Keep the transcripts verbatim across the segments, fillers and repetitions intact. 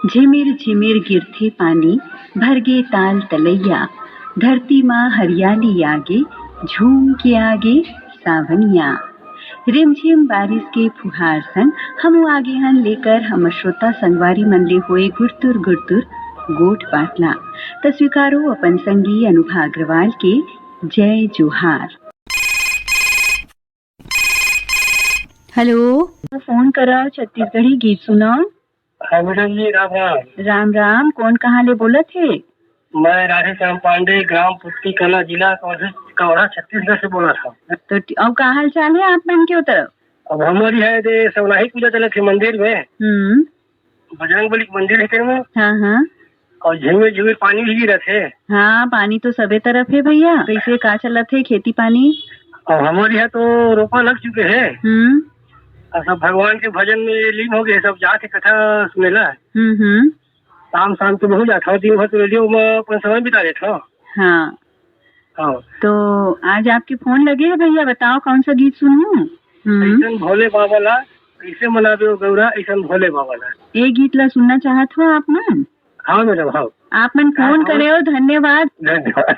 झिमिर झिमिर गिरथे पानी, भरगे ताल तलैया, धरती मा हरियाली आगे, झूम के आगे सावनिया। रिमझिम बारिश के फुहार संग हमू आगे हन लेकर हमर श्रोता संगवारी मन ले होए गुरतुर गुरतुर गोठ बात ला। त स्वीकारो अपन संगी अनुभा अग्रवाल के जय जोहार। हेलो। फोन करा, छत्तीसगढ़ी गीत सुना। हाँ मैडम जी, राम राम। राम राम, कौन कहाँ ले बोलत हे? मैं राधे श्याम पांडे, ग्राम पुटकी कला, जिला कवर्धा, कवर्धा, छत्तीसगढ़ से बोला था। तो ट-, अउ का हाल चाल है आप मन के उधर? अब हमारी है दे सवनाही पूजा चलत है मंदिर में। हम्म। बजरंग बली के मंदिर है तेरे में। हाँ, हाँ। और झिमिर झिमिर पानी भी गिरत है। हाँ, पानी तो सबे तरफ है भैया। कैसे का चलत है खेती पानी? और हमारे यहाँ तो रोपा लग चुके हैं। हम्म। और सब भगवान के भजन में लीन हो गए, सब जाके कथा सुनेला। हम्म, हम्म। शाम शाम के बहुत जाता हूँ, दिन भर तो रेडियो में अपन समय बिता देता हूँ। हाँ। हाँ। तो आज आपके फोन लगे है भैया, बताओ कौन सा गीत सुनूं? हम्म। ऐसन भोले बाबा ला, कैसे मनावे ओ गौरा, ऐसन भोले बाबा ला। ये गीत ला सुनना चाहत हो आप मन? हाँ मैडम, हाँ। आप मन फोन हाँ, हाँ। करे हो, धन्यवाद। धन्यवाद।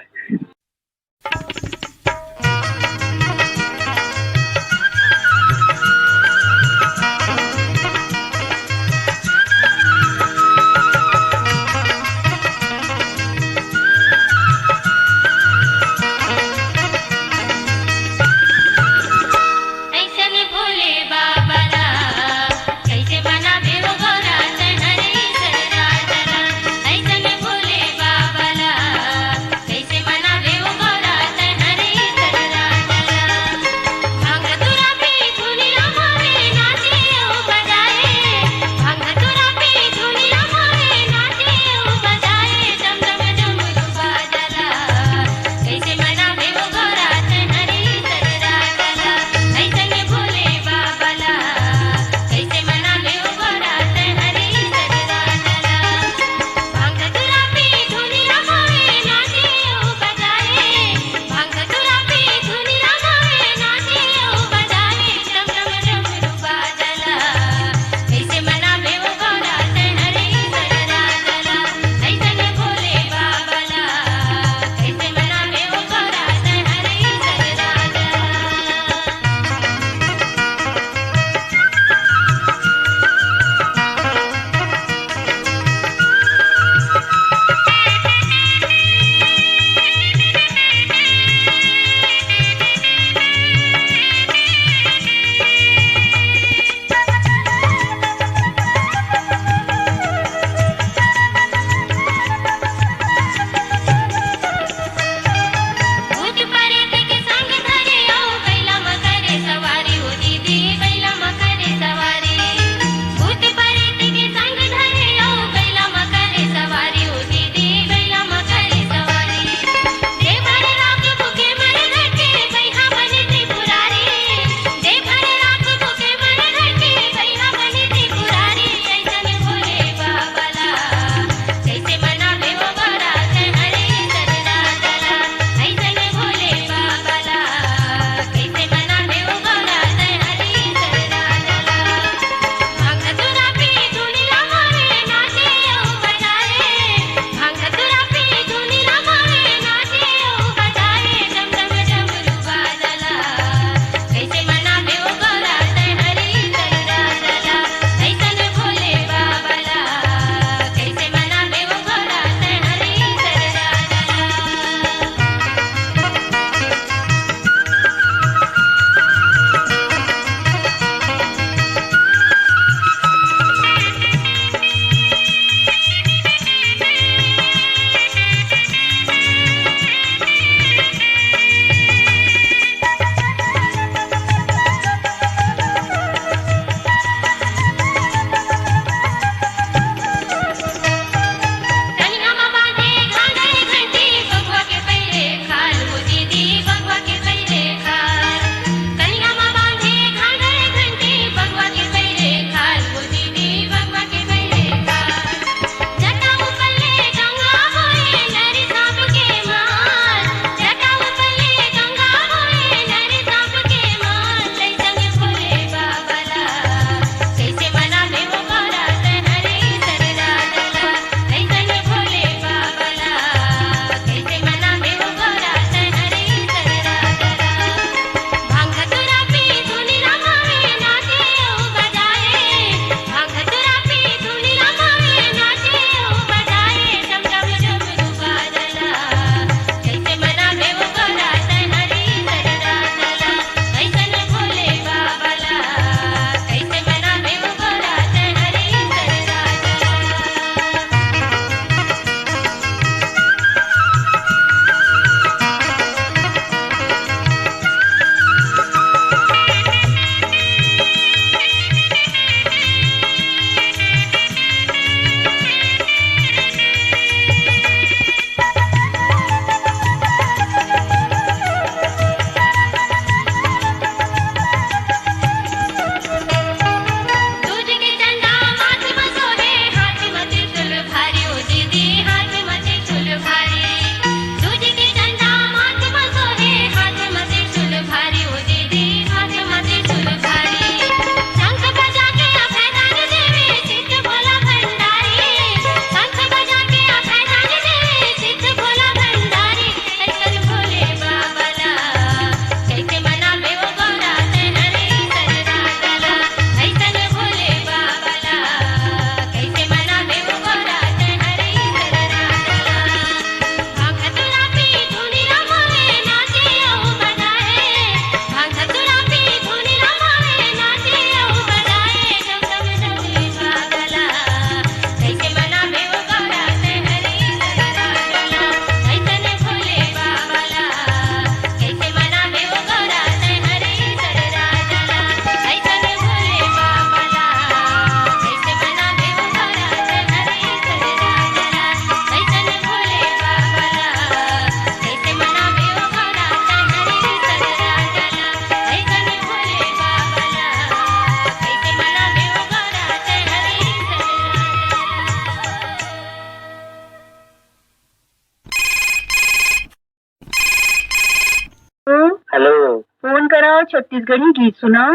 छत्तीसगढ़ी गीत सुनाओ।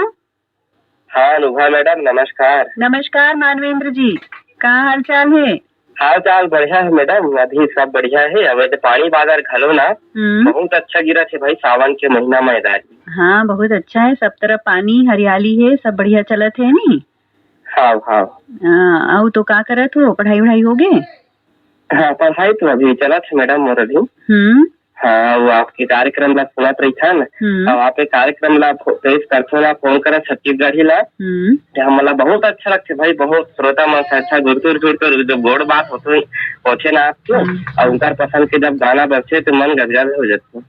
हाँ, अनुभा मैडम, नमस्कार। नमस्कार मानवेंद्र जी, का हाल चाल हे? हाल चाल बढ़िया हे मैडम, अभी सब बढ़िया हे। अब तो पानी बादर घलो ना हम्म। बहुत अच्छा गिरत हे भाई, सावन के महीना में दारी। हाँ, बहुत अच्छा हे, सब तरफ पानी, हरियाली हे, सब बढ़िया चलत हे नी? हाँ, हाँ। हाँ, अउ तो का करत हो, पढ़ाई वढ़ाई हो गे? हाँ, पढ़ाई तो अभी चलत हे मैडम मोर अभी। हम्म। हाँ, वो आपके कार्यक्रम ला सुनत रहिथन। हम्म। अब आपके कार्यक्रम ला फो-, पेश करथो ना, फोन करत छत्तीसगढ़ी ला। हम्म। ते हमला बहुत अच्छा लगथे भाई, बहुत श्रोता मन से अच्छा गुरतुर गुरतुर जो गोड़ बात होथे, होथे ना आपके, हम्म। अउ उनकर पसंद के जब गाना बजथे तो मन गदगद हो जाथे।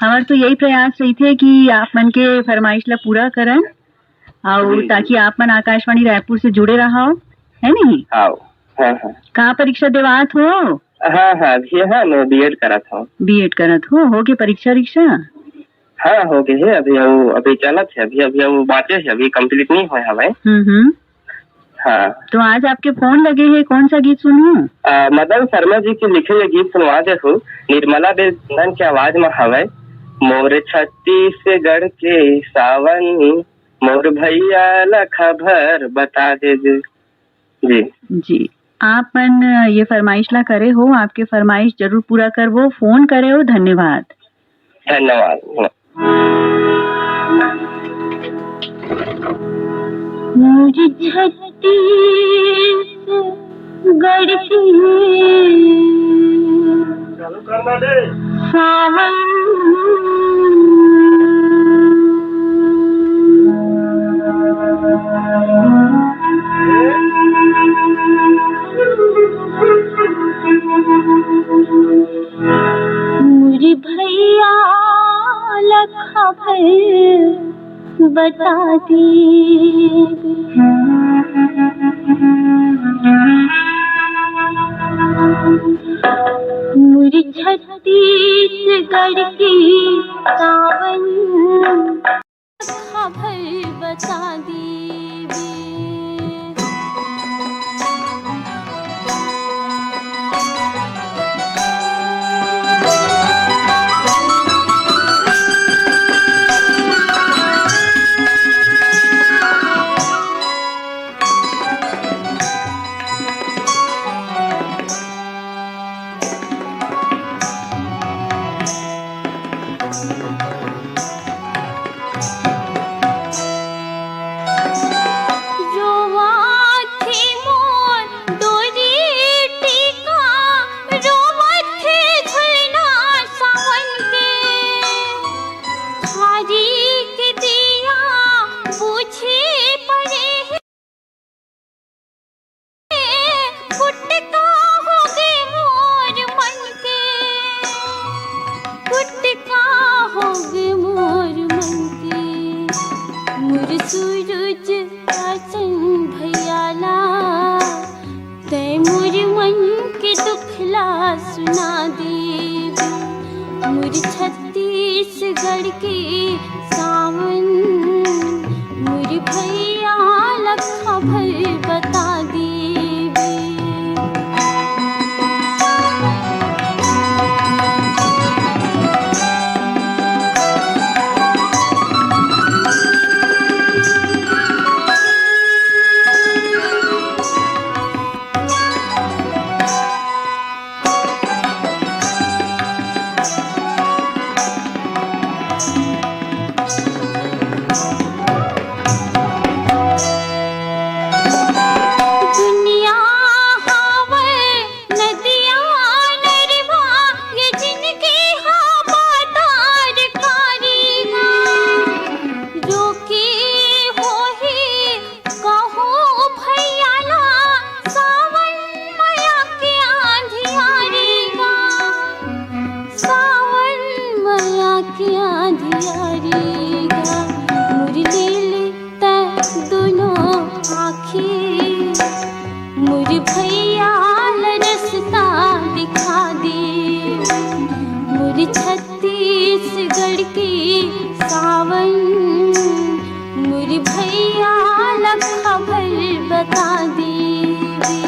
हमर तो यही प्रयास रहिथे कि आप मन के फरमाइश ला पूरा करन, अउ जी, जी। ताकि आप मन आकाशवाणी रायपुर से जुड़े रहव, है नहीं? हाँ, हाँ, हाँ। का परीक्षा देवात हो? हाँ, हाँ, अभी, हाँ, मैं बीएड करत हूँ। बीएड करत हो, हो गे परीक्षा वरीक्षा? हाँ, हो गे हे, अभी अउ, अभी चलत हे, अभी, अभी अउ बाँचे हे, अभी complete नहीं होय हवय। हम्म, हम्म। हाँ। तो आज आपके फोन लगे हे, कौन सा गीत सुनहूँ? अ, मदन शर्मा जी के लिखे ये गीत सुनवा देहू, निर्मला देवी चंदन के आवाज में हवय। मोर छत्तीसगढ़ के सावन, मोर भैया ला खबर बता देबे। जी। जी। आप मन ये फरमाइश ला करे हो, आपके फरमाइश जरूर पूरा करबो। फोन करे हो, धन्यवाद। धन्यवाद। मोर छत्तीसगढ़ के सावन। मोर भैया ला खबर बता देबे। मोर छत्तीसगढ़ के सावन खबर बता देबे। रोवथे मोर डोरी टीका, रोवथे झुलना सावन के। थारी के दिया बुझे परे हे। गुटका होगे मोर मन के, गुटका होगे मोर मन के। मोर सूरज असन भैया ला, तैं मोर मन के दुख ला सुना देबे। मोर छत्तीसगढ़ के सावन, मोर भैया ला खबर बता देबे। दुनिया हवय नदिया नरवा, ये जिनगी हा बादर कारीना। जो की होही कहो भैया ला, सावन मया के आंधियारी गा, सावन मया के आंधियारी गा। मोर ले ले तैं दुनो आँखी, मोर भैया ला रस्ता दिखा दे। मोर छत्तीसगढ़ के सावन, मोर भैया ला खबर बता देबे।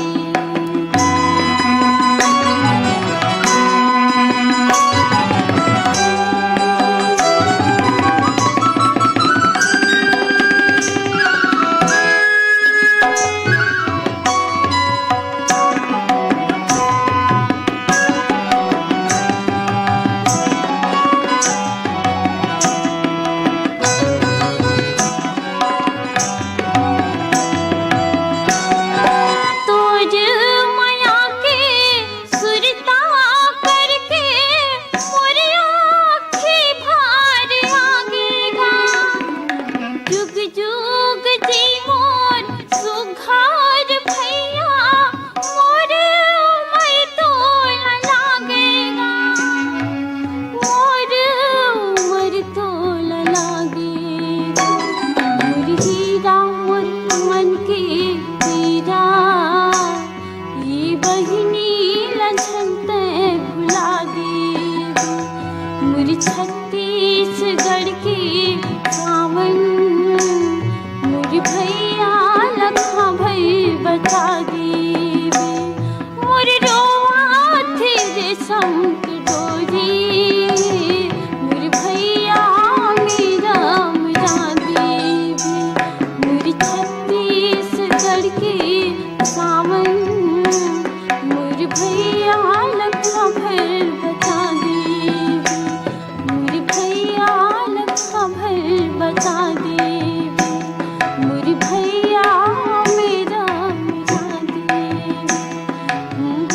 बता देबे। मोर रोआ थे रेशम के डोरी, मोर भैया मेरा मुझा देबे। मोर छत्तीसगढ़ के सावन, मोर भैया लखा भर बता देबे। मोर भैया लखा भर बता देबे। मोर भैया मेरा मुझा देबे। मोर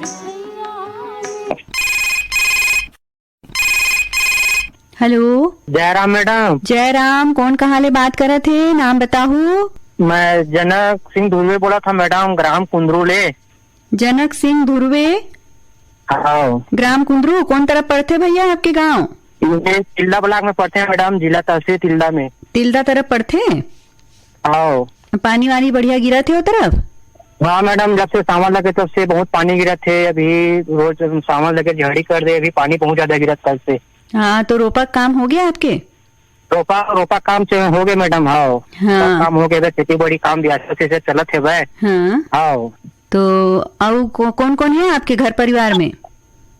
भैया हेलो। जय राम मैडम। जय राम, कौन कहाँ ले बात करत हे, नाम बताहू? मैं जनक सिंह धुर्वे बोलत हँव मैडम, ग्राम कुंदरू ले। जनक सिंह धुर्वे। हाँ। ग्राम कुंदरू, कौन तरफ पड़थे भैया आपके गांव? ये तिल्दा ब्लॉक में पड़थे मैडम, जिला तहसील तिल्दा में। तिल्दा तरफ पड़थे? हाँ। पानी वानी बढ़िया गिरत हे ओ तरफ? हाँ मैडम, जब से सावन लगे तब से बहुत पानी गिरत हे। अभी रोज सावन लगे झड़ी कर दे, अभी पानी बहुत ज्यादा गिरत कल से। हाँ, तो रोपा काम हो गया आपके? रोपा, रोपा काम च-, हो गए मैडम, हाँ। हाँ। सब काम हो गए, बस खेती बाड़ी काम भी अच्छा से, से चलत हे भाई। हाँ। हाँ। तो अउ को-, कौन कौन है आपके घर परिवार में?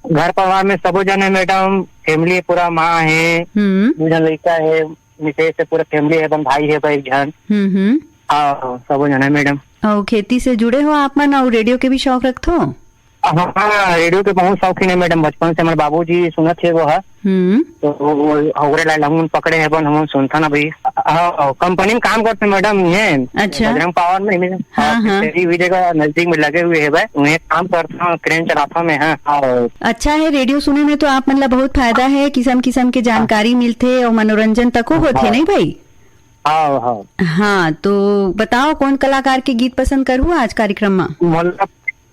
घर परिवार में सबो जन है मैडम, फैमिली पूरा, माँ है, हम्म। दो जन लड़का है, मिसेज से पूरा फैमिली है, अपन भाई है भाई एक जन। हम्म, हम्म। हाँ, सबो जन है मैडम। अउ खेती से जुड़े हो आप मन, अउ रेडियो के भी शौक रखथो? हाँ, रेडियो के बहुत शौकीन है मैडम। बचपन से हमारे बाबूजी सुनत हे वो है। हम्म। तो वो, वो ओकरे ला हमन पकड़े हैं, अपन हमन सुनथन अभी। हाँ, कंपनी में काम करते मैडम, ये अच्छा। बजरंग पावर में, में। हाँ, हाँ, हाँ। फैक्ट्री भी जगह नजदीक में लगे हुए है भाई, वहीं काम करता हूँ, क्रेन चलाता हूँ मैं। हाँ, हाँ। अच्छा है, रेडियो सुने में तो आप मन ला बहुत फायदा है, किसम किसम के जानकारी मिलथे और मनोरंजन तको होथे, हाँ। नहीं भाई? हाँ, हाँ। हाँ, तो बताओ, कौन कलाकार के गीत पसंद करहू आज कार्यक्रम में? मोला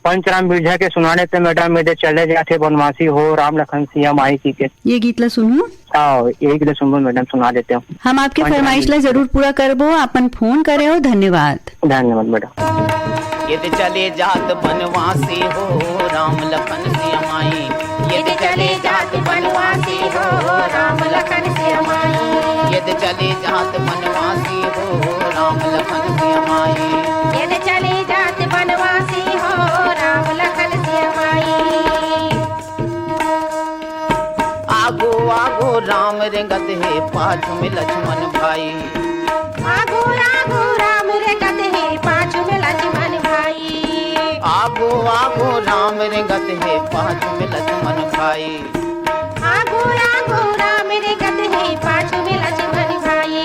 पंचराम बिरजा के सुना लेते मैडम, ये दे चले जाथे बनवासी हो, राम लखन सिया माई की के। ये गीत ला सुनहू? हाँ, यही गीत सुनबो मैडम, सुना देते हो। हम आपके पंचराम फरमाइश ला बिरजा। जरूर पूरा करबो, अपन फोन करे हो, धन्यवाद। धन्यवाद मैडम। ये दे चले जात बनवासी हो, राम लखन सिया माई। ये दे चले जात बनवासी हो, राम लखन सिया माई। ये दे चले जात बनवासी हो, राम लखन सिया माई। ये दे चले जात बनवासी हो, राम लखन सिया माई। आगू आगू राम रेंगत हे, पाछू में लक्ष्मण भाई। आगू आगू राम रेंगत हे, पाछू में लक्ष्मण भाई। आगू आगू राम रेंगत हे, पाछू में लक्ष्मण भाई। आगू आगू राम रेंगत हे, पाछू में लक्ष्मण भाई।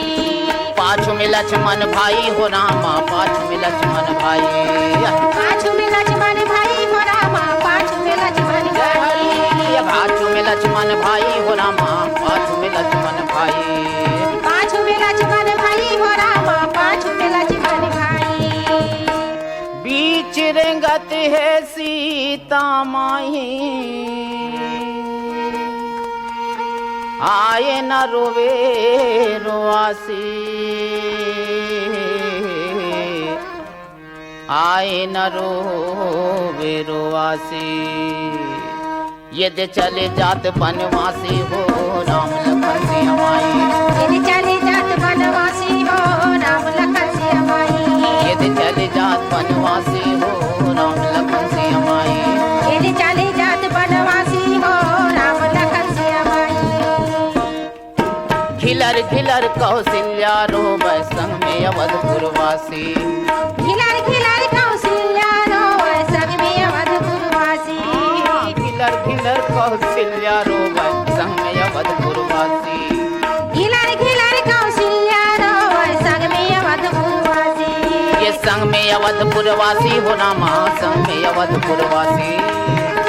पाछू में लक्ष्मण भाई हो रामा, पाछू में लक्ष्मण भाई। पाछू में लक्ष्मण भाई हो रामा, पाछू में लक्ष्मण भाई। पाछू में लक्ष्मण भाई हो रामा, पाछू में लक्ष्मण भाई। पाछू में लक्ष्मण भाई हो रामा, पाछू में लक्ष्मण भाई। बीच रेंगत हे सीता माई, आए न रोवे रोआसी, आए न रोवे रोआसी। ये दे चले जात बनवासी हो, राम लखन सिया माई। ये दे चले जात बनवासी हो, राम लखन सिया माई। ये दे चले जात बनवासी हो, राम लखन सिया माई। ये दे चले जात बनवासी हो, राम लखन सिया माई। घिलर घिलर कौशल्या रोवे संग में अवधपुर वासी। घिलर घिलर कौशल्या रोवे संग में अवधपुर वासी। घिलर घिलर कौशल्या रोवे संग में अवधपुर वासी। घिलर घिलर कौशल्या रोवे संग में अवधपुर वासी। ये संग में अवधपुर वासी हो रामा, संग में अवधपुर वासी।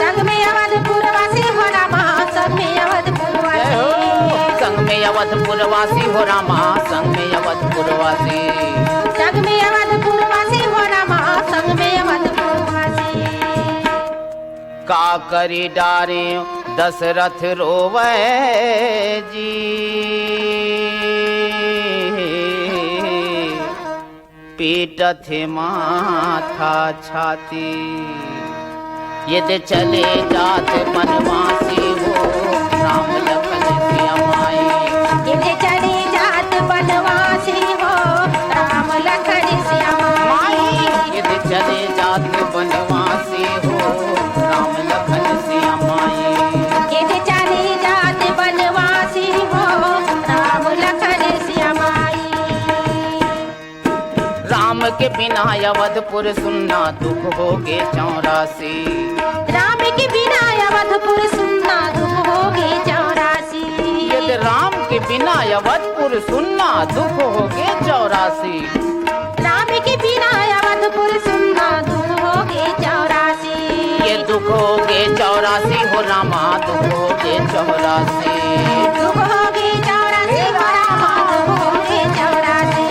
संग में अवधपुर वासी हो रामा, संग में अवधपुर वासी। संग में अवधपुर वासी हो रामा, संग में अवधपुर वासी। संग में अवधपुर वासी हो रामा, संग में अवधपुर वासी। का करी डारे दशरथ रोवे जी, पीटत हे माथा छाती। ये दे चले जात बनवासी हो, राम लखन सिया माई। ये दे चले जात बनवासी राम के बिना अवधपुर सुन्ना दुख होगे चौरासी। राम के बिना अवधपुर सुन्ना दुख होगे चौरासी। यदि राम के बिना अवधपुर सुन्ना दुख होगे चौरासी। राम के बिना अवधपुर सुन्ना दुख होगे चौरासी। ये दुख होगे चौरासी हो रामा, दुख होगे चौरासी। दुख होगे चौरासी हो रामा, दुख होगे चौरासी।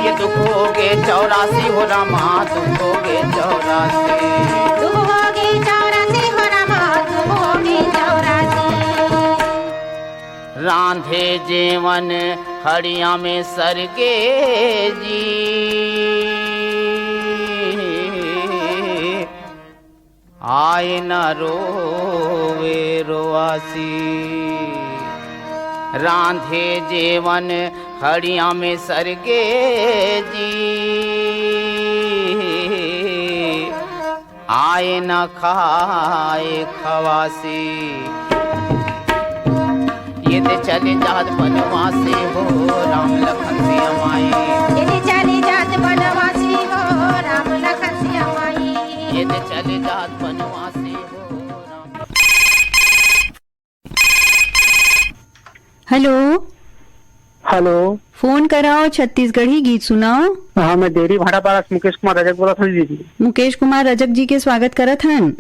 ये दुख होगे चौरासी हो रामा, दुख होगे चौरासी। दुख होगे चौरासी हो रामा, दुख होगे चौरासी। रांधे जेवन हड़िया में सरगे जी, आय न रोवे रोआसी। रांधे जेवन हड़िया में सरगे जी, आय न खाए खवासी। ये दे चले जात बनवासी हो राम लखन सिया माई। ये दे चले जात बनवासी हो राम लखन सिया माई। ये दे चले जात बनवासी हो राम। हेलो। हेलो। फोन कराओ, छत्तीसगढ़ी गीत सुनाओ। हाँ, मैं डेरी भाटापारा से मुकेश कुमार रजक बोलत हूँ दीदी। मुकेश कुमार रजक जी के स्वागत करत हन।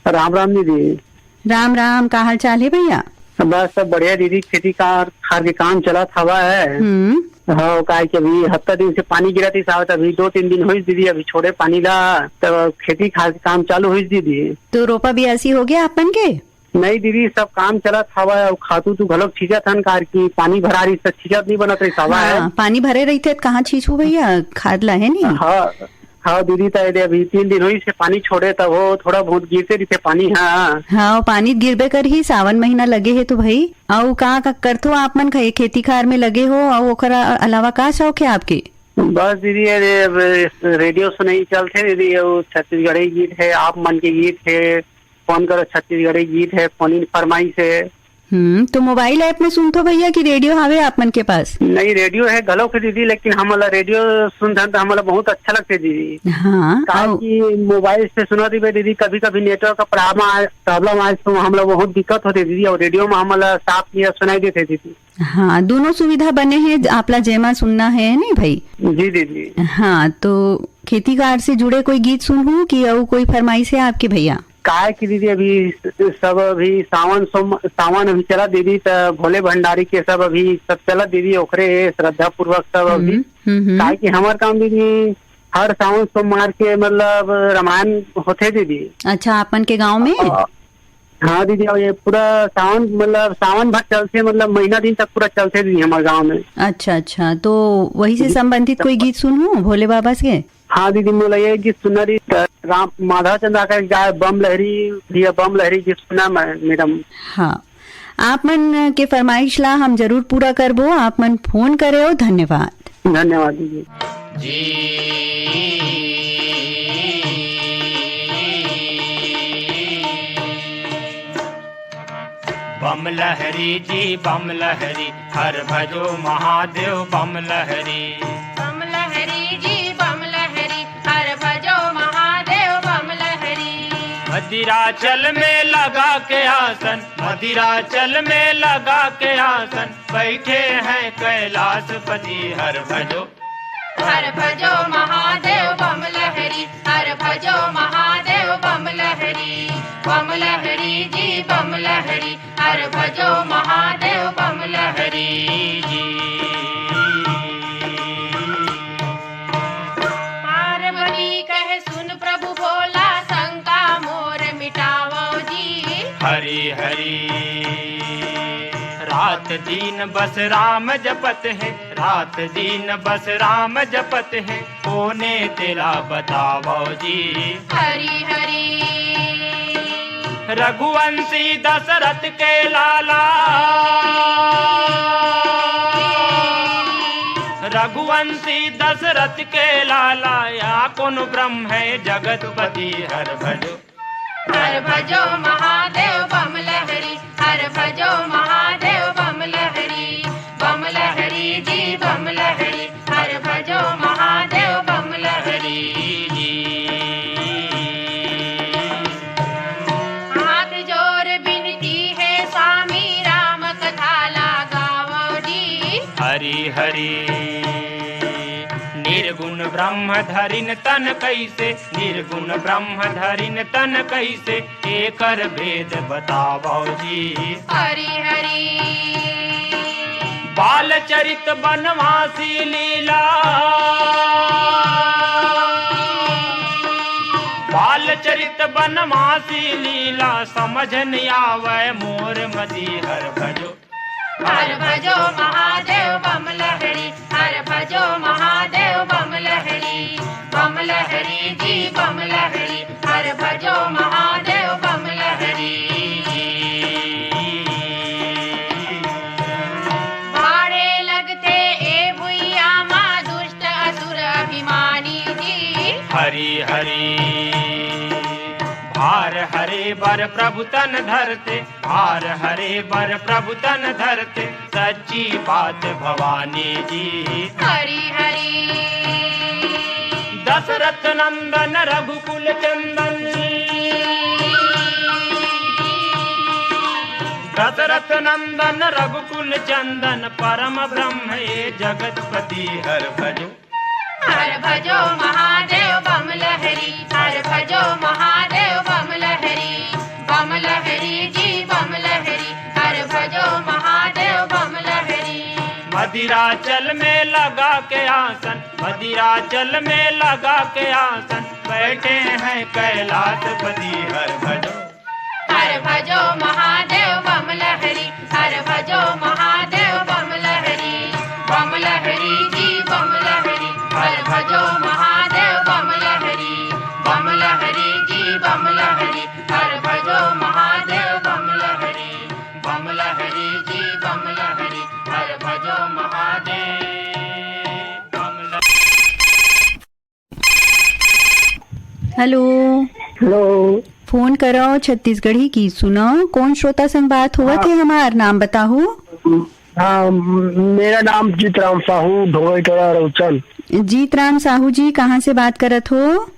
राम राम दीदी। राम राम, का हाल चाल हे भैया? बस सब बढ़िया दीदी, खेती कार खार के काम चलत हवा है। हम्म। हाँ, काहे कि अभी हफ्ता दिन से पानी गिरत ही साहब, अभी दो तीन दिन होइस दीदी, अभी छोड़े पानी ला, तब खेती खार के काम चालू होइस दीदी। तो रोपा बियासी हो गया आपन के? नहीं दीदी, सब काम चलत हवा, अउ खातू तो घलोक छींचत हन, कार की पानी भरा रही, सब छींचत नहीं बनत रही हवा है। हाँ, पानी भरे रहिथे त कहाँ छींचहू भैया, खाद ला है नहीं। हाँ, हाँ दीदी, त एदे अभी तीन दिन होइस हे पानी छोड़े, तब वो थोड़ा बहुत गिरते रहिथे पानी। हाँ। हाँ, पानी गिरबे करही, सावन महीना लगे हे तो भाई। अउ का, का करथो आप मन, खे-, खेती खार में लगे हो, अउ ओकर अ-, अलावा का शौक है आपके? बस दीदी, अरे अब रेडियो सुनई चलथे दीदी, अउ छत्तीसगढ़ी गीत है, आप मन के गीत है, फोन करो छत्तीसगढ़ी गीत है, फोन इन फरमाइश है। हम्म, तो मोबाइल ऐप में सुनथो भैया कि रेडियो हावे आप मन के पास? नहीं, रेडियो है घलो के दीदी, लेकिन हमला रेडियो सुनथन त हमला बहुत अच्छा लगथे दीदी। हाँ, काहे अउ कि मोबाइल से सुनत रहिबे दीदी, कभी-कभी नेटवर्क का प्रॉब्लम आए, प्रॉब्लम आए तो हमला बहुत दिक्कत होथे दीदी, अउ रेडियो में हमला साफ क्लियर सुनाई देथे दीदी। हाँ, दोनों सुविधा बने हे, आपला जेमा सुनना है, नहीं भाई? जी दीदी। हाँ, तो खेती कार से जुड़े कोई गीत सुनहू कि अउ कोई फरमाइश है आपके भैया? काहे कि दीदी अभी सब अभी सावन सोम-, सावन अभी चलत दीदी, त भोले भंडारी के सब अभी सब चलत दीदी, ओकरे श्रद्धा पूर्वक सब अभी। हम्म, हम्म, हम्म। काहे कि हमर काम दीदी हर सावन सोमवार के मतलब रामायण होथे दीदी। अच्छा, आपन के गांव में? हाँ। हाँ दीदी, अउ ये पूरा सावन मतलब सावन भर चलथे, मतलब महीना दिन तक पूरा चलथे दीदी हमर गांव में। अच्छा, अच्छा, तो वही से संबंधित कोई गीत सुनहू भोले बाबा से? हाँ दीदी, मोला ये गीत सुनना रही, राम, माधव चंद्राकर के गाय बम लहरी, भैया बम लहरी गीत सुनना मै-, मैडम। हाँ, आप मन के फरमाइश ला हम जरूर पूरा करबो। आप मन फोन करे हो, धन्यवाद। धन्यवाद दीदी। बम लहरी जी बम लहरी, हर भजो महादेव बम लहरी। बम लहरी जी बम लहरी, हर भजो महादेव बम लहरी। मदिराचल में लगा के आसन, मदिराचल में लगा के आसन, बैठे हैं कैलाशपति। हर भजो, हर भजो महादेव बम लहरी, हर भजो महादेव बम लहरी। बम लहरी जी बम लहरी, हर भजो महादेव बम लहरी जी। पार्वती कहे सुन प्रभु भोला, शंका मोर मिटावो जी। हरि हरि। रात दिन बस राम जपत है, रात दिन बस राम जपत है, कोने तेला बतावो जी। हरि हरि। रघुवंशी दशरथ के लाला, रघुवंशी दशरथ के लाला, या कौन ब्रह्म है जगतपति। हर भजो, हर भजो महादेव बम लहरी, हर भजो महादेव बम लहरी। बम लहरी जी बम लहरी, हर भजो महादेव बम निर्गुण ब्रह्म धरिन तन कइसे, निर्गुण ब्रह्म धरिन तन कइसे, एकर भेद बतावव जी। हरि हरि। बाल चरित बनवासी लीला, बाल चरित बनवासी लीला, समझ न आवै मोर मति हर भजो। हर भजो महादेव बम लहरी, हर भजो महादेव बम लहरी, बम लहरी जी बम लहरी, हर भजो महादेव बम लहरी। भाड़े लगथे ए भुइया मा दुष्ट असुर अभिमानी जी। हरि हरि। भार हरे बर प्रभु तन धरते, भार हरे बर प्रभु तन धरते, सच्ची बात भवानी जी। हरि हरि। दशरथ नंदन रघुकुल चंदन, दशरथ नंदन रघुकुल चंदन, परम ब्रह्म ए जगतपति हर भजो। हर भजो महादेव बम लहरी, हर भजो महादेव बम लहरी, बम लहरी जी बम लहरी, हर भजो महादेव बम लहरी। मदिराचल में लगा के आसन, मदिराचल में लगा के आसन, बैठे हैं कैलाशपति हर भजो। हर भजो महादेव बम लहरी, हर भजो महादेव बम लहरी, बम लहरी जी बम लहरी, हर भजो महादेव बम लहरी, बम लहरी जी बम लहरी, हर भजो महादेव बम लहरी, बम लहरी जी बम लहरी, हर भजो महादेव बम लहरी। हेलो। हेलो। फोन करो छत्तीसगढ़ी की सुनो, कौन श्रोता संग बात हुआ हाँ। थे हमार नाम बताहू? हाँ, मेरा नाम जीतराम साहू, ढोंगई टोला रौचन। जीतराम साहू जी, कहाँ से बात करत हो?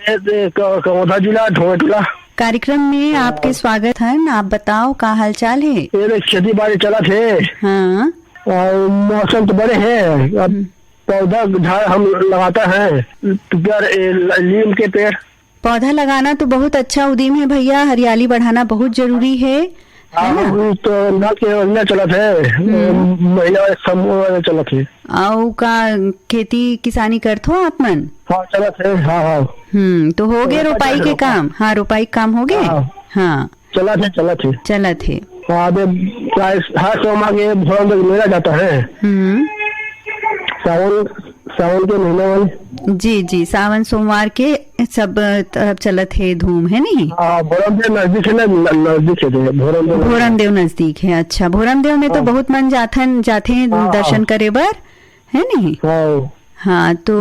ए, ए, क-, कवर्धा जिला, ढोंगई टोला। कार्यक्रम में हाँ। आपके स्वागत है। आप बताओ, का हालचाल है? ए, खेती बाड़ी चलत हे। हाँ। और मौसम तो बड़े है, अब हम्म। पौधा झाड़ हम लगाता है, पेड़, ए, ल-, लीम के पेड़। पौधा लगाना तो बहुत अच्छा उदीम है भैया, हरियाली बढ़ाना बहुत जरूरी है, है हाँ, ना? वो तो नल के योजना चलत है, हम्म। महिला समूह वाला चलत है। अउ का खेती किसानी करथो आप मन? हाँ, चलत है, हाँ, हाँ। हम्म, तो हो गए रोपाई के काम? हाँ, रोपाई के काम हो गए? हाँ। हाँ। चलत हे, चलत हे। चलत हे। हाँ, अबे, प्राय हर सोमवार के भोरमदेव मेला जाता है। हम्म। सावन, सावन के महीना में। जी, जी, सावन सोमवार के सब तरफ चलत हे धूम, है नहीं? हाँ, भोरमदेव नजदीक है ना, न-, नजदीक है जो, भोरमदेव नजदीक। भोरमदेव नजदीक है, अच्छा, भोरमदेव में तो हाँ। बहुत मन जाथन, जाथे हाँ, दर्शन हाँ। करे बर, है नहीं? हाँ। हाँ, तो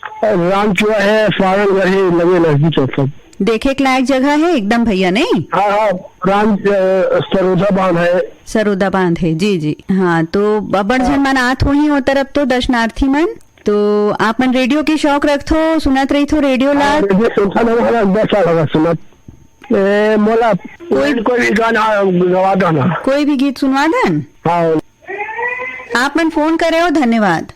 हाँ, राम चुआ है, फारन गढ़ी लगे नजदीक है सब। देखे के लायक जगह है एकदम भैया, नहीं? हाँ, हाँ, राम, अ, सरोदा बांध है। सरोदा बांध है, जी, जी। हाँ, तो ब-, बड़ झन हाँ। मन आत होही ओ तरफ तो दर्शनार्थी मन। तो आप मन रेडियो के शौक रखथो, सुनत रहिथो रेडियो ला? हाँ, रेडियो सुनता ना, हमारा दस साल होगा सुनत। ए, मोला कोई कोई भी गाना गवा दो ना। कोई भी गीत सुनवा दन? हाँ। आप मन फोन करे हो, धन्यवाद।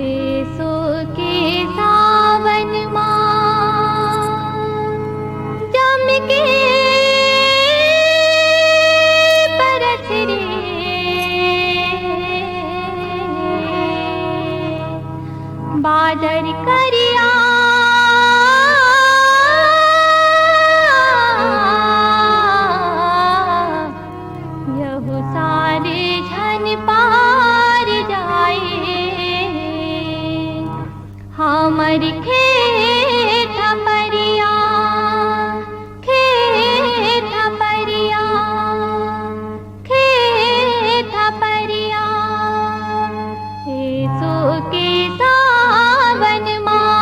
एसो के सावन मा जम के बरस रे बादर करिया। यहू सारे झन पार जाए, हमर खेत परिया, खेत परिया, खेत परिया। एसो के सावन मा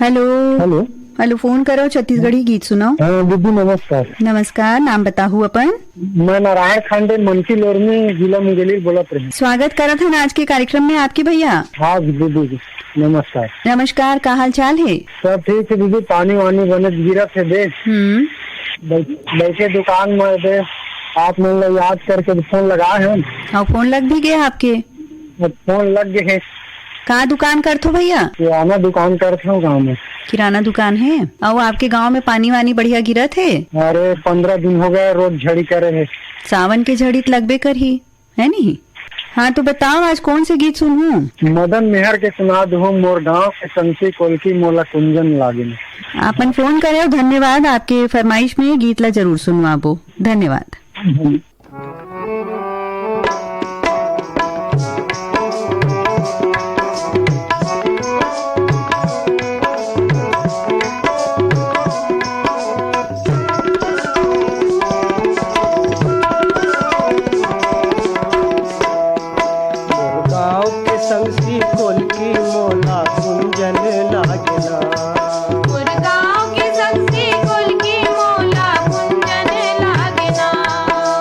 हेलो। हेलो। हेलो, फोन करो, छत्तीसगढ़ी गीत सुनाओ। हाँ, दीदी, नमस्कार। नमस्कार, नाम बताहू अपन। मैं नारायण खांडे, मनकी लोरमी, जिला मुंगेली बोलत रहे। स्वागत करत हन आज के कार्यक्रम में आपके भैया। हाँ जी, दीदी जी, नमस्कार। नमस्कार, का हाल चाल है? सब ठीक है दीदी, पानी वानी बने गिरत है दे। हम्म। बै-, बैठे दुकान में दे, आप मन ला याद करके फोन लगाए हैं। हाँ, फोन लग भी गया आपके? अब फोन लग गए है। का दुकान करथो भैया? किराना दुकान करथो गाँव में। किराना दुकान है। अउ आपके गांव में पानी वानी बढ़िया गिरत है? अरे, पंद्रह दिन हो गए, रोज झड़ी करे है। सावन के झड़ी त लगबे करही, है नहीं? हाँ, तो बताओ, आज कौन से गीत सुनहूँ? मदन मेहर के सुना दो, मोर गांव के संगती कोलकी मोला कुंजन लागिन। आपन फोन करे हो, धन्यवाद। आपके फरमाइश में गीत ला जरूर सुनवाबो। धन्यवाद। मोर गाँव के संगसी कोलकी मोला कुंजन लागेला। मोर गाँव के संगसी कोलकी मोला कुंजन लागेला।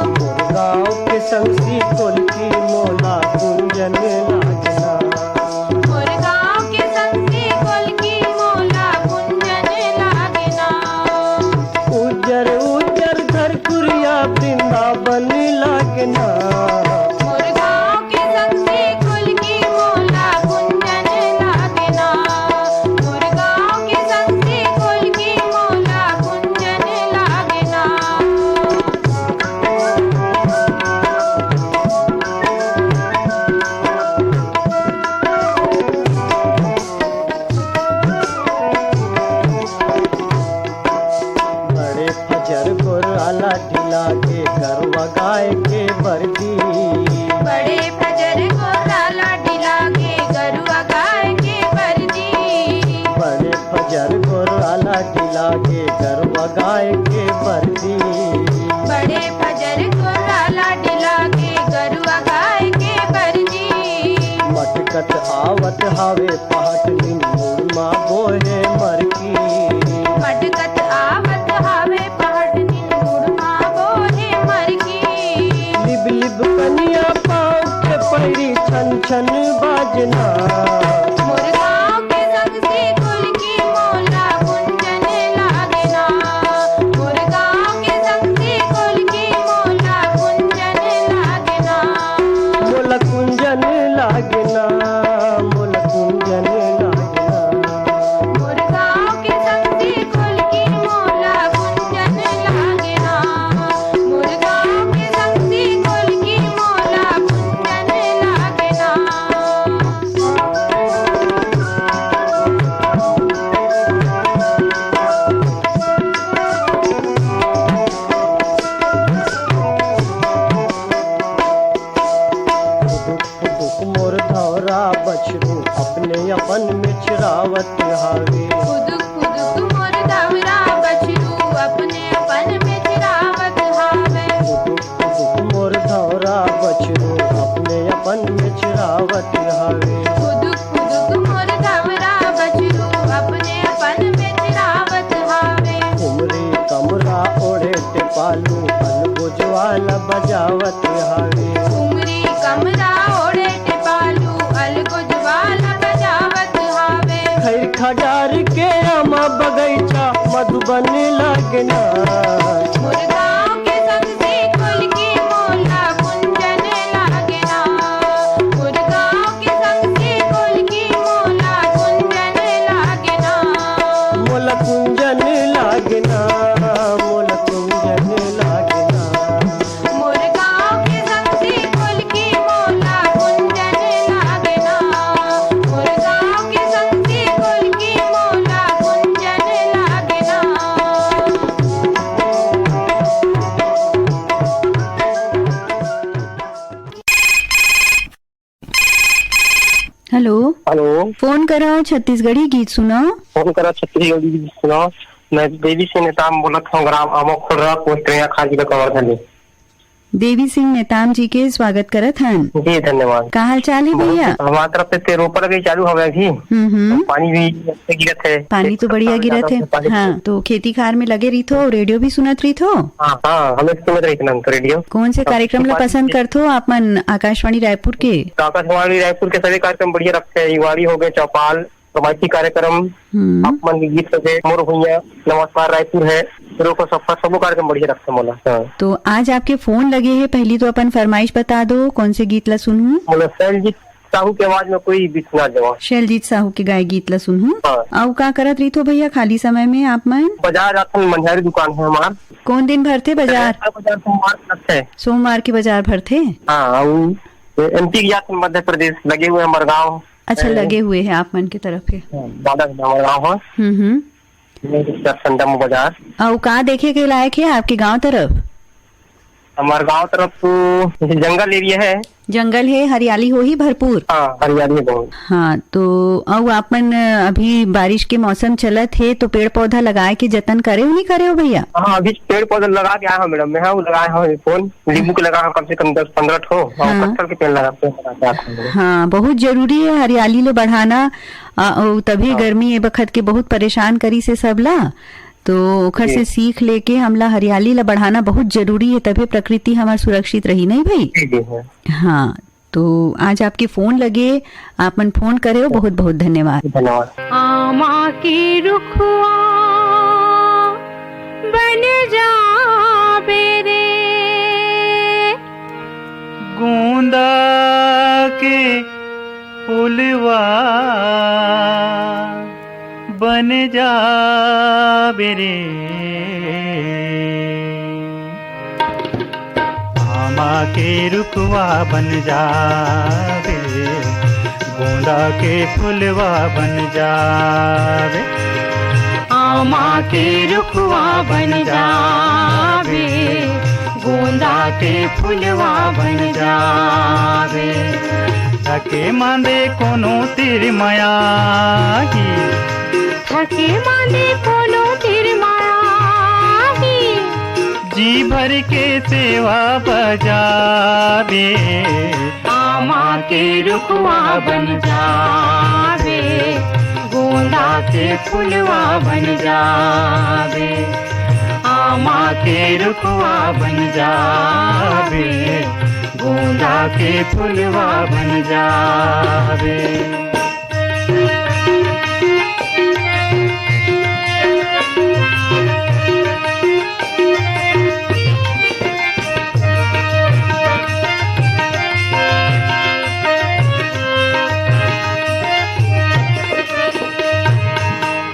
मोर गाँव के संगसी कोलकी मोला कुंजन लागेला। मोर गाँव के संगसी कोलकी मोला कुंजन लागेला। उज्जर उज्जर धरकुरिया वृंदावन लागेला। मोर गाँव के संगसी कोलकी मोला कुंजन लागेला। मोर गाँव के संगसी कोलकी मोला कुंजन लागेला। बड़े फजर गोरा लाठी लागे गरुआ गाय के बरदी। बड़े फजर गोरा लाठी लागे गरुआ गाय के बरदी। बड़े फजर गोरा लाठी लागे गरुआ गाय के बरदी। बड़े फजर गोरा लाठी लागे गरुआ गाय के बरदी। मटकत आवत हावे पहाट दिन मुड़मा बोहे मरकी। मटकत आवत हावे पहाट दिन मुड़मा बोहे मरकी। लिब लिब कनिया पाँव के पैरी छन छन बाजना। मोर गाँव के संगसी कोलकी मोला कुंजन लागेला। मोर गाँव के संगसी कोलकी मोला कुंजन लागेला। मोला कुंजन लागेला, मोला कुंजन लागेला। मोर गाँव के संगसी कोलकी मोला कुंजन लागेला। मोर गाँव के संगसी कोलकी मोला कुंजन लागेला। फुदुक फुदुक मोर धौरा बछरू अपने अपन मेचरावत हावे। फुदुक फुदुक मोर धौरा बछरू अपने अपन मेचरावत हावे। फुदुक फुदुक मोर धौरा बछरू अपने अपन मेचरावत हावे। फुदुक फुदुक मोर धौरा बछरू अपने अपन मेचरावत हावे। उमरी कमरा ओढ़े टेपालू अलगोजवाला बजावत हावे। उमरी कमरा ओढ़े टेपालू अलगोजवाला बजावत हावे। खैर खडार के आमा बगैचा मधुबन लागना। मोर गाँव के संगसी कोलकी मोला कुंजन लागना। मोर गाँव के संगसी कोलकी मोला कुंजन लागना। मोला कुंजन लागना, मोला कुंजन लागना। मोर गाँव के संगसी कोलकी मोला कुंजन लागना। मोर गाँव के संगसी कोलकी मोला कुंजन लागना। हेलो। हेलो। फोन करा छत्तीसगढ़ी गीत सुना। फोन करा छत्तीसगढ़ी गीत सुना। मैं देवी से नेताम बोलत हूँ, ग्राम आमोखोड़ा, पोस्ट रेंगाखार, जिला कवर्धा ले। देवी सिंह नेताम जी के स्वागत करत हन। जी, धन्यवाद। का हाल चाल हे भैया? हमारे तरफ से ते रोपा लगे चालू हवे अभी। हम्म, हम्म। पानी भी अच्छे गिरत हे। पानी तो बढ़िया गिरत हे। पानी हाँ, तो खेती खार में लगे रहिथो, रेडियो भी सुनत रहिथो? हाँ, हाँ, हमें सुनत रहिथो ना तो रेडियो। कौन से कार्यक्रम ला पसंद करथो आप मन आकाशवाणी रायपुर के? आकाशवाणी रायपुर के सभी कार्यक्रम बढ़िया रखथे, युवाड़ी हो गए, चौपाल, रवायती कार्यक्रम, हम्म। आप मन के गीत हो गए, मोर भुइयां, नमस्कार रायपुर हे, रोको सफर, सबो कार्यक्रम बढ़िया रखथे मोला। हाँ। तो आज आपके फोन लगे हे, पहली तो अपन फरमाइश बता दो, कौन से गीत ला सुनहूं? मोला शैलजीत साहू के आवाज में कोई भी सुना देवा। शैलजीत साहू के गाए गीत ला सुनहूं। हाँ। अउ का करत रहिथो भैया खाली समय में आप मन? बाजार जाथन, मनिहारी दुकान हे हमार। कौन दिन भरथे बाजार? बाजार सोमवार के लगथे। सोमवार के बाजार भरथे? हाँ, अउ एमपी के जाथन मध्य प्रदेश, लगे हुए हमार गाँव। अच्छा, ए, लगे हुए हे आप मन के तरफ के। हाँ, बॉर्डर में हमार गाँव हे। हम्म, हम्म। ये दर्शन दम बाजार। अउ का देखे के लायक हे आपके गांव तरफ? हमार गांव तरफ तो जैसे जंगल एरिया हे। जंगल हे, हरियाली होही भरपूर। हाँ, हरियाली हे बहुत। हाँ, तो अउ आप मन अभी बारिश के मौसम चलत हे, तो पेड़ पौधा लगाए के जतन करे हो, नहीं करे हो भैया? हाँ, अभी पेड़ पौधा लगा के आया हूँ मैडम, मैं हाँ, वो लगाए हूँ फोन। नींबू के लगा हूँ कम से कम दस पन्द्रह ठो, अउ हाँ। कटहल के पेड़ लगा, पेड़ लगा के आया हूँ मैडम। हाँ, बहुत जरूरी हे हरियाली ला बढ़ाना। आ, अउ तभी हाँ। गर्मी ए बखत के बहुत परेशान करिस हे सबला, तो ओखर जी। से सीख लेके हमला हरियाली ला बढ़ाना बहुत जरूरी हे, तभे प्रकृति हमर सुरक्षित रही, नहीं भाई? जी, जी, हाँ। हाँ, तो आज आपके फोन लगे, आप मन फोन करे हो, बहुत बहुत धन्यवाद। धन्यवाद। आमा के रुखवा बन जाबे रे। गोंदा के फुलवा बन जाबे रे। आमा के रुखवा बन जाबे, गोंदा के फुलवा बन जाबे। आमा के रुखवा बन जाबे, गोंदा के फुलवा बन जाबे। थके मांदे कोनो तीर मया ही, थके मांदे कोनो तीर मया ही। जी भर के सेवा बजाबे। आमा के रुखवा बन जाबे, गोंदा के फुलवा बन जाबे। आमा के रुखवा बन जाबे, गोंदा के फुलवा बन जाबे।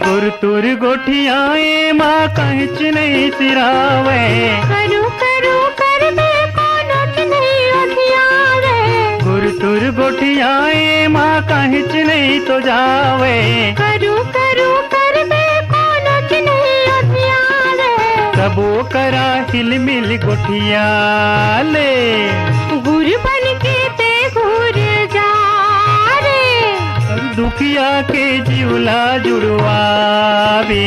गुरतुर गोठियाए मा कहिच नहीं सिरावे। करू करू करबे कोनो नहीं ओठियावे। गुरतुर गोठियाए मा कहिच नहीं तो जावे। करू करू करबे कोनो नहीं ओठियावे। सबो करा हिलमिल गोठिया ले। गुर बन के ते घुर जा रे। दुखिया के जीवला जुड़वावे।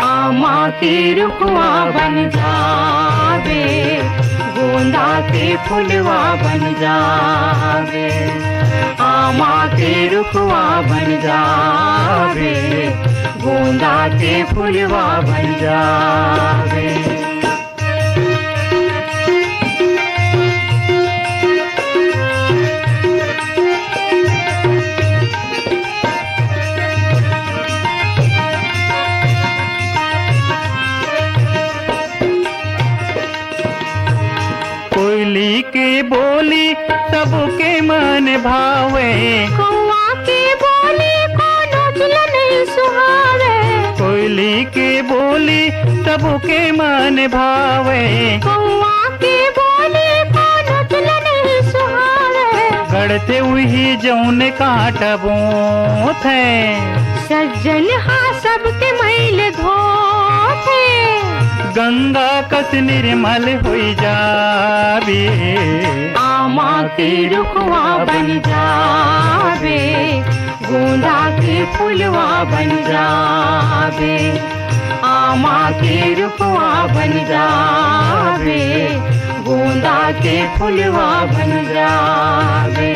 आमा के रुखवा बन जाबे, गोंदा के फुलवा बन जाबे। आमा के रुखवा बन जाबे, गोंदा के फुलवा बन जाबे। कोयली के बोली सबके मन भावे। कौआ के बोली कोनो ला नहीं सुहावे। कोयली के बोली सबके मन भावे। कौआ के बोली कोनो ला नहीं सुहावे। गढ़ते उही जौन कांट बोथे। सज्जन हा सबके मैल धोथे। गंगा कस निर्मल होई जाबे। आमा के रुखवा बन जाबे, गोंदा के फुलवा बन जाबे। आमा के रुखवा बन जाबे, गोंदा के फुलवा बन जावे।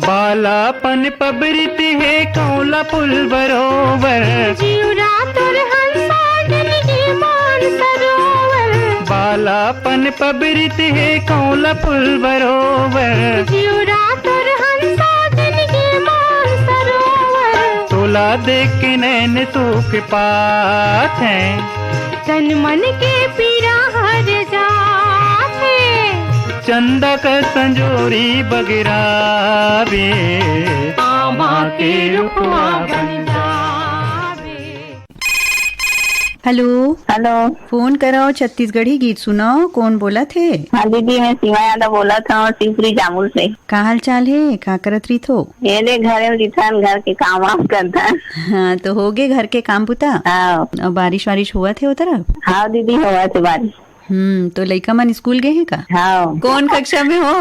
बालापन पबरित हे कौला पुल बरोबर। जिउरा तोर हंसा जन के मान सरोवर। बालापन पबरित हे कौला पुल बरोबर। जिउरा तोर हंसा जन के मान सरोवर। तोला देख के नैन सुख पात हैं। तन मन के पीरा हर जाथे। चंदा का संजोरी बगरावे। आमा के रुखवा बन जावे। हेलो। हेलो। फोन करव, छत्तीसगढ़ी गीत सुनव। कौन बोलत हे? हाँ दीदी, मैं सीमा यादव बोलत हव, शिवपुरी जामुल से। का हाल चाल हे? का करत रहिथो? ये ले, घरे में रिथन, घर के काम वाम करथन। हाँ, तो होगे घर के काम बुता? हाँ। अउ बारिश वारिश होवत हे ओ तरफ? हाँ दीदी, होवत हे बारिश। हम्म, तो लइका मन स्कूल गए हे का? हाँ। कौन कक्षा में हो?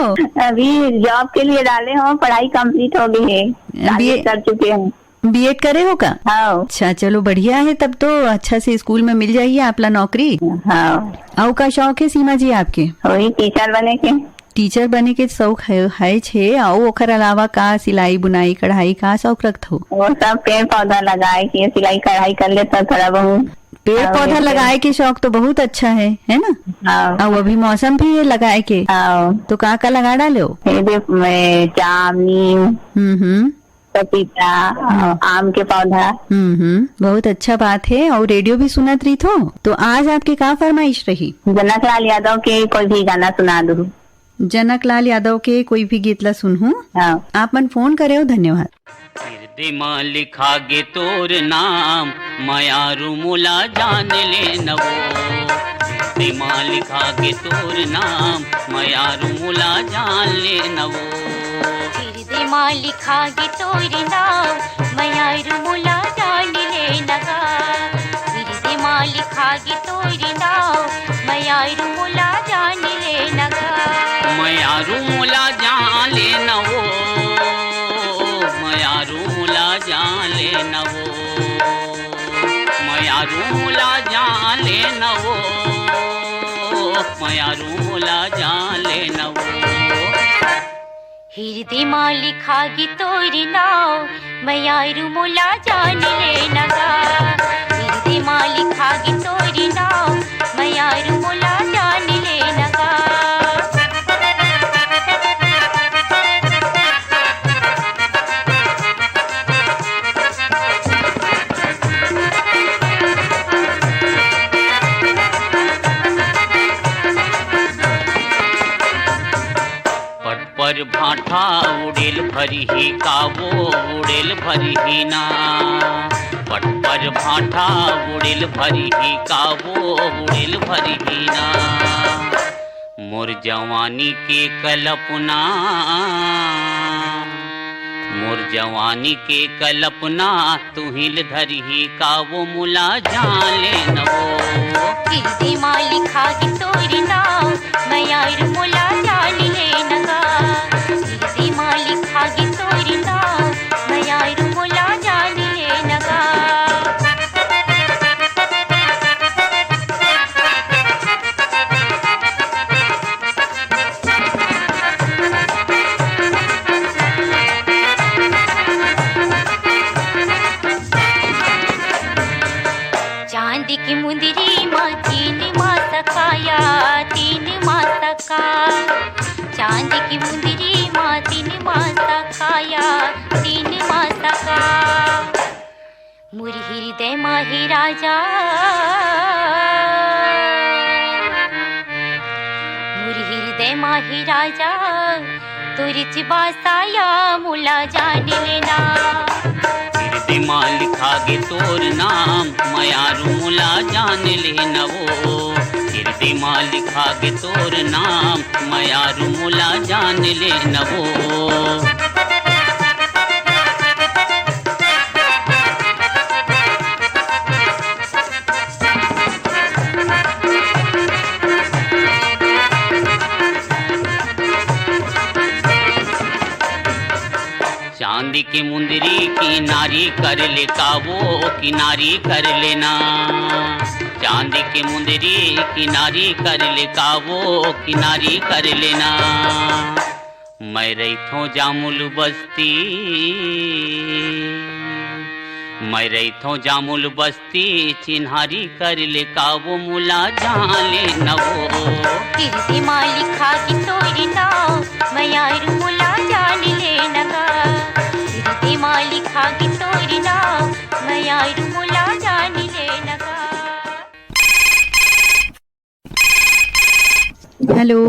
अभी जॉब के लिए डाले हव, पढ़ाई कंप्लीट हो गई है, बीए graduate कर चुके हैं। बीएड करे हो का? हाँ। अच्छा, चलो बढ़िया हे, तब तो अच्छा से स्कूल में मिल जाही आप ला नौकरी। हाँ। अउ का शौक हे सीमा जी आपके? वही टीचर बने के। टीचर बने के शौक हे, हे छे, अउ ओखर अलावा का सिलाई, बुनाई, कढ़ाई का शौक रखथो? वो सब पेड़ पौधा लगाए के, सिलाई कढ़ाई कर लेता थोड़ा बहुत। पेड़ हाँ, पौधा ये लगाए के शौक तो बहुत अच्छा हे, है ना? हाँ। अउ अभी मौसम भी हे लगाए के। हाँ। तो का का लगा डाले हो? ये दे, मैं जाम, नीम, हम्म, हम्म। पपीता, हम्म। आम के पौधा। हम्म, हम्म, बहुत अच्छा बात हे। अउ रेडियो भी सुनत रहिथो, तो आज आपके का फरमाइश रही? जनक लाल यादव के कोई भी गाना सुना दो। जनक लाल यादव के कोई भी गीत ला सुनहूं। हाँ। आप मन फोन करे हो, धन्यवाद। हिरदे मा लिखा गे तोर नाम, मयारू मोला जान ले नवो। हिरदे मा लिखा गे तोर नाम, मयारू मोला जान ले नवो। हिरदे मा लिखा गे तोर नाम, मयारू मोला जान ले नगा। हिरदे मा लिखा गे तोर नाम, मयारू मोला जान ले नगा। मयारू मोला जान ले नवो, मयारू मोला जान ले नवो, मयारू मोला जान ले नवो, मयारू मोला जान ले नवो। हिरदे मा लिखा गे तोर नाव, मयारू मोला जान ले नगा। हिरदे मा लिखा गे तोर नाव, मयारू मोला जान ले नगा। पट पर भांठा उड़ेल भरिही का वो उड़ेल भरिही ना। पट पर भांठा उड़ेल भरिही का वो उड़ेल भरिही ना। मोर जवानी के कल्पना, मोर जवानी के कल्पना तुहिल धरिही का वो मोला जान ले नवो। हिरदे मा लिखा गे तोर नाव, मयारू मोला जान ले नगा। हिरदे मा लिखा गे तोर नाव, मयारू मोला जान ले नगा। चांदी की मुंदरी मा तीन मासा काया, तीन मासा का। चांदी की मुंदरी मा तीन मासा काया, तीन मासा का। मोर हिरदे मा हे राजा, मोर हिरदे मा हे राजा, तोरिच बासाया मोला जान ले ना। हिरदे मा लिखा गे तोर नाम, मयारू मोला जान ले नवो। हिरदे मा लिखा गे तोर नाम, मयारू मोला जान ले नवो। के मुंदरी किनारी कर ले कावो, किनारी कर लेना। चांदी के मुंदरी किनारी कर ले कावो, किनारी कर लेना। मैं रहिथों जामुल बस्ती, मैं रहिथों जामुल बस्ती, चिन्हारी कर ले कावो, मुला जान ले नवो। तिरदी मा लिखा गे तोर नाव, मयारू मुला जान ले नगा। तिरदी मा लिखा गे तोर नाव, मयारू मुला जान ले नगा। हेलो।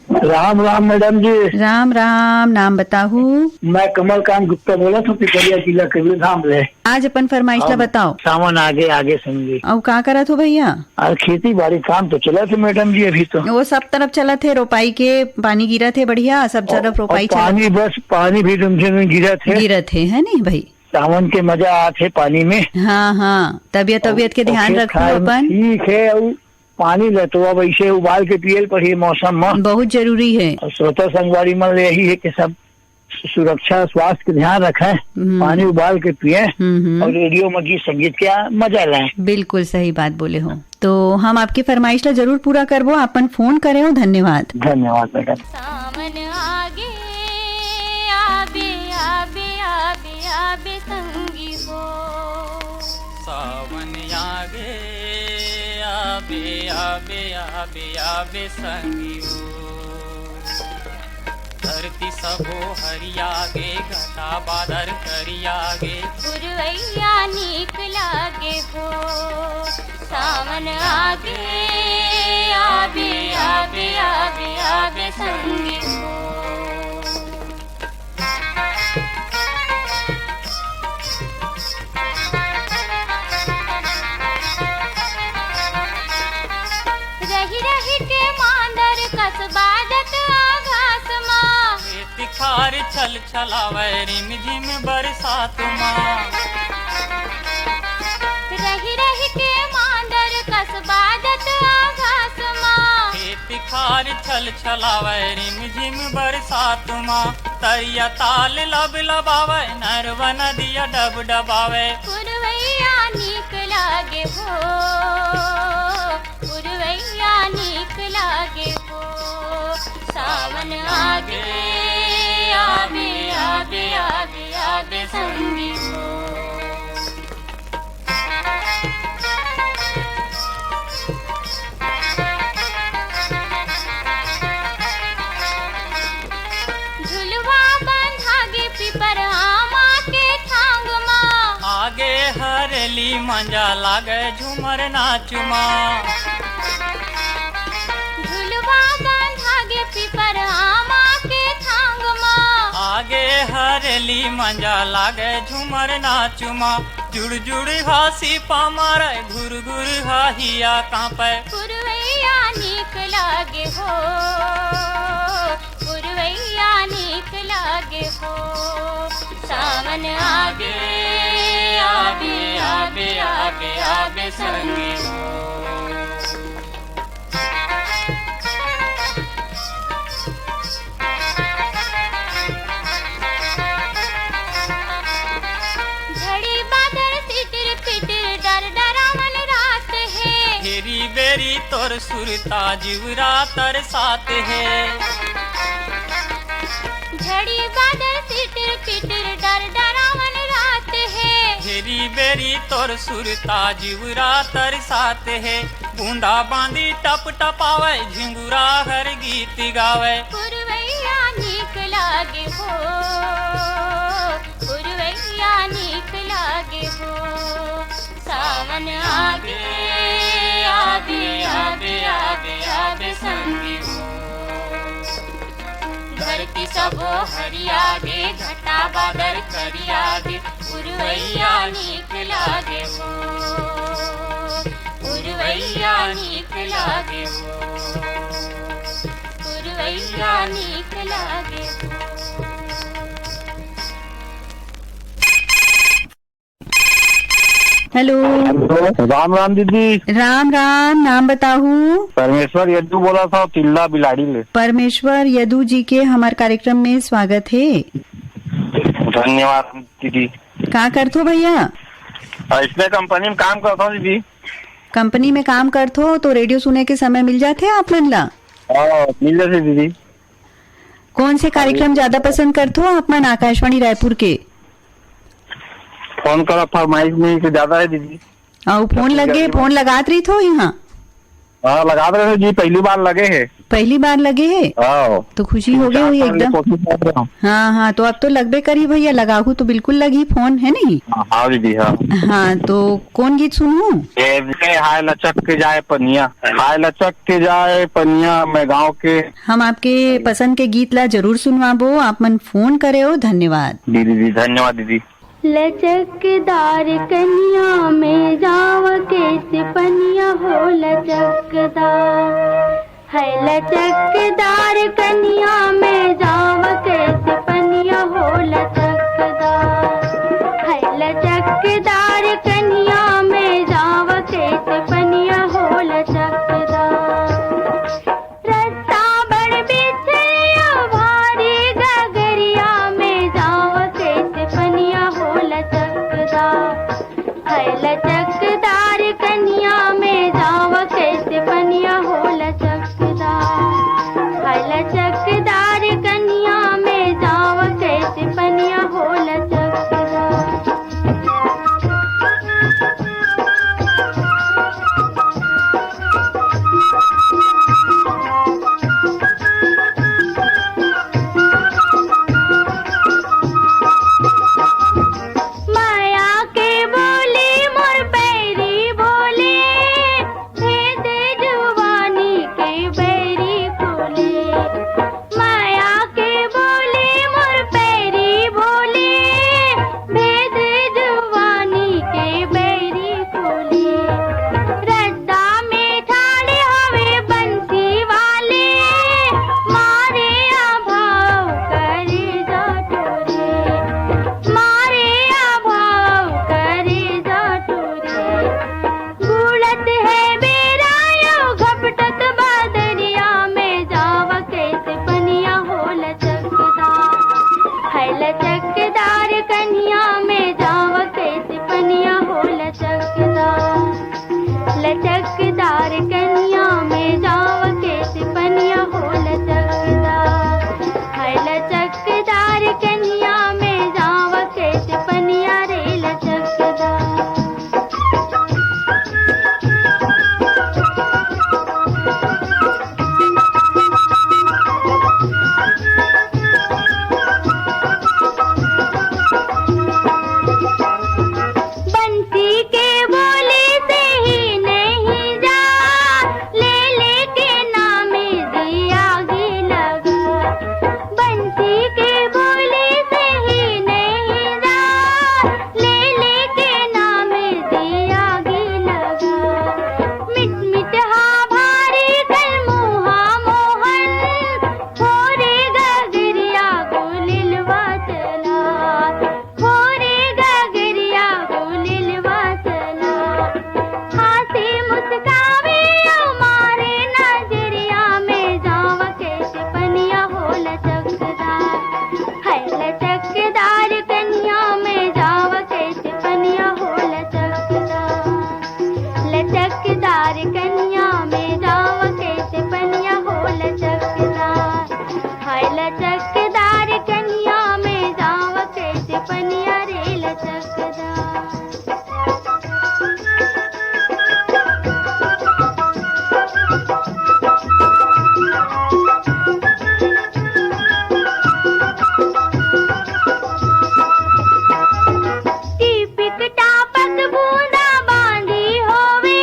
राम राम मैडम जी। राम राम, नाम बताहू। मैं कमलकांत गुप्ता बोलत हूँ, पिपरिया जिला कबीरधाम ले। आज अपन फरमाइश ला बताओ। सावन आगे आगे संगी। अउ का करत हो भैया? अरे खेती बाड़ी काम तो चलत हे मैडम जी, अभी तो। वो सब तरफ चलत हे, रोपाई के पानी गिरत हे बढ़िया, सब तरफ रोपाई चलत हे। पानी बस, पानी भी रिमझिम गिरत हे। गिरत हे, है नहीं भाई? सावन के मजा आत हे पानी में। हाँ, हाँ, तबियत, तबियत के ध्यान रखो अपन। ठीक है, अउ पानी ल तो अब ऐसे उबाल के पियल पड़ही मौसम में। बहुत जरूरी है। और श्रोता संगवारी मन ले यही है कि सब सु-, सुरक्षा, स्वास्थ्य के ध्यान रखें, हम्म। पानी उबाल के पिए हम्म, हम्म। और रेडियो में गीत संगीत के मजा लें। बिल्कुल सही बात बोले हो। तो हम आपकी फरमाइश ला जरूर पूरा करबो। आपन फोन करे हो, धन्यवाद। धन्यवाद मैडम। सावन आगे आबे, आबे, आबे, आबे संगी हो। सावन आगे आबे, आबे, आबे, आबे संगी हो। धरती सबो हरिया गे, घटा बादर करिया गे। पुरवैया नीक लागे हो। सावन आगे आबे, आबे, आबे, आबे संगी हो। रहि रहि के मांदर कस बाजत आकाश मा। ए तिखार छल छलावै रिमझिम बरसात मा। रहि रहि के मांदर कस बाजत आकाश मा। ए तिखार छल छलावै रिमझिम बरसात मा। तरिया ताल लबलबावै, नरवा नदिया डबडबावै। पुरवैया नीक लागे हो, पुरवैया नीक लागे हो। सावन आगे आबे, आबे, आबे, आबे संगी हो। झुलवा बंधा गे पीपर आमा के थांग मा। आगे हरेली मंजा लागे झूमर नाच मा। झुलवा बंधा गे पीपर आमा के थांग मा। आगे हरेली मंजा लागे झूमर नाच मा। जुड़ जुड़ हासी पामार, घुर घुर हाहिया कांपै। पुरवैया नीक लागे हो, पुरवैया नीक लागे हो। सावन आगे आबे, आबे, आबे, आबे संगी हो। झड़ी बादर सिटिर पिटिर डर डरावन रात हे। हेरी बेरी तोर सुरता जिवरा तरसात हे। झड़ी बादर सिटिर पिटिर डर डरावन रात हे। हेरी बेरी तोर सुरता जिवरा तरसात हे। बूंदा बांदी टप टपावै, झिंगुरा हर गीत गावै। पुरवैया नीक लागे हो, पुरवैया नीक लागे हो। सावन आगे, आगे, आगे, आगे, आगे संगी हो। धरती सबो हरिया गे, घटा बादर करिया गे, पुरवैया नीक लागे हो, पुरवैया नीक लागे हो, पुरवैया नीक लागे हो। हेलो। हेलो, राम राम दीदी। राम राम, नाम बताहू। परमेश्वर यदु बोलत हव, तिल्दा बिलाड़ी ले। परमेश्वर यदु जी के हमर कार्यक्रम में स्वागत हे। धन्यवाद दीदी। का करथो भैया? अइसने कंपनी में काम करथो दीदी। कंपनी में काम करथो तो रेडियो सुने के समय मिल जाथे आप मन ला? हाँ, मिल जाथे दीदी। कौन से कार्यक्रम ज्यादा पसंद करथो आप मन आकाशवाणी रायपुर के? फोन करा फरमाइश में तो ज्यादा है दीदी। अउ फोन लगे, फोन लगात रहिथो यहाँ? हाँ, लगात रहे जी, पहली बार लगे है। पहली बार लगे है? हाँ। तो खुशी हो गई होही एकदम। कोशिश कर रहा हूँ। हाँ, हाँ, तो अब तो लगबे करी भैया, लगाहू तो बिल्कुल लगही फोन, है नहीं? हाँ, हाँ दीदी, हाँ। हाँ, तो कौन गीत सुनहू? ये हाय लचक के जाए पनिया, हाय लचक के जाए पनिया, मैं गाँव के। हम आपके पसंद के गीत ला जरूर सुनवाबो, आप मन फोन करे हो, धन्यवाद। दीदी जी, धन्यवाद दीदी। लचकदार कनिया में जाव के सिपनिया हो लचकदार, है लचकदार कनिया में जाव के सिपनिया हो लचकदार, है लचकदार कनिया में जाव के सिपनिया हो लचकदार। रस्ता बड़ बिछिया भारी गगरिया में जाव कैसे पनिया हो लचकदार, है लचकदार कनिया में जाव कैसे पनिया हो लचकदार, है लचकदार कनिया में जाव कैसे पनिया हो लचकदार। माया के बोली मोर पैरी बोली, भेद जुवानी के बैरी खोली। माया के बोली मोर पैरी बोली, भेद जुवानी के बैरी खोली। रद्दा में ठाड़े हवे बंसी वाले, मारे अभाव करे जा टोरे, मारे अभाव करे जा टोरे। बूड़त हे बेरा यो घपटत बदरिया में जाव कैसे पनिया हो लचकदार, है लचकदार कनिया में जाव कैसे पनिया हो लचकदार, लचकदार कनिया में जाव कैसे पनिया हो लचकदार, है लचकदार कनिया में जाव कैसे पनिया रे लचकदार। बंसी के बोली से ही नहीं जा, ले लेके नाम दिया ही लगा। बंसी के बोली से ही नहीं जा, ले लेके नाम दिया ही लगा। मिट मिट हा भारी कल मुहा मोहन, फोरे गगरिया गुलिलवा चला। फोरे गगरिया गुलिलवा चला। हांसी मुस्कावे अउ मारे नजरिया में जाव कैसे पनिया हो लचकदार, है लचकदार कनिया में जाव कैसे पनिया हो लचकदार, लचकदार कनिया में जाव कैसे पनिया हो लचकदार, हाय लचकदार कनिया में जाव कैसे पनिया रे लचकदार। टिपिक टापक बूंदा बांधी होवे,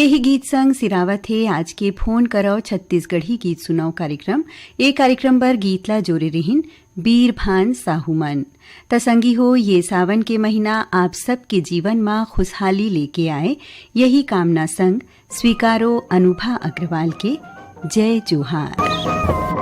यही गीत संग सिरावत हे आज के फोन करव छत्तीसगढ़ी गीत सुनव कार्यक्रम। ए कार्यक्रम बर गीत ला जोरे रिहिन बीर भान साहू मन। त संगी हो, ये सावन के महीना आप सबके जीवन मा खुशहाली लेके आए, यही कामना संग स्वीकारो अनुभा अग्रवाल के जय जोहार।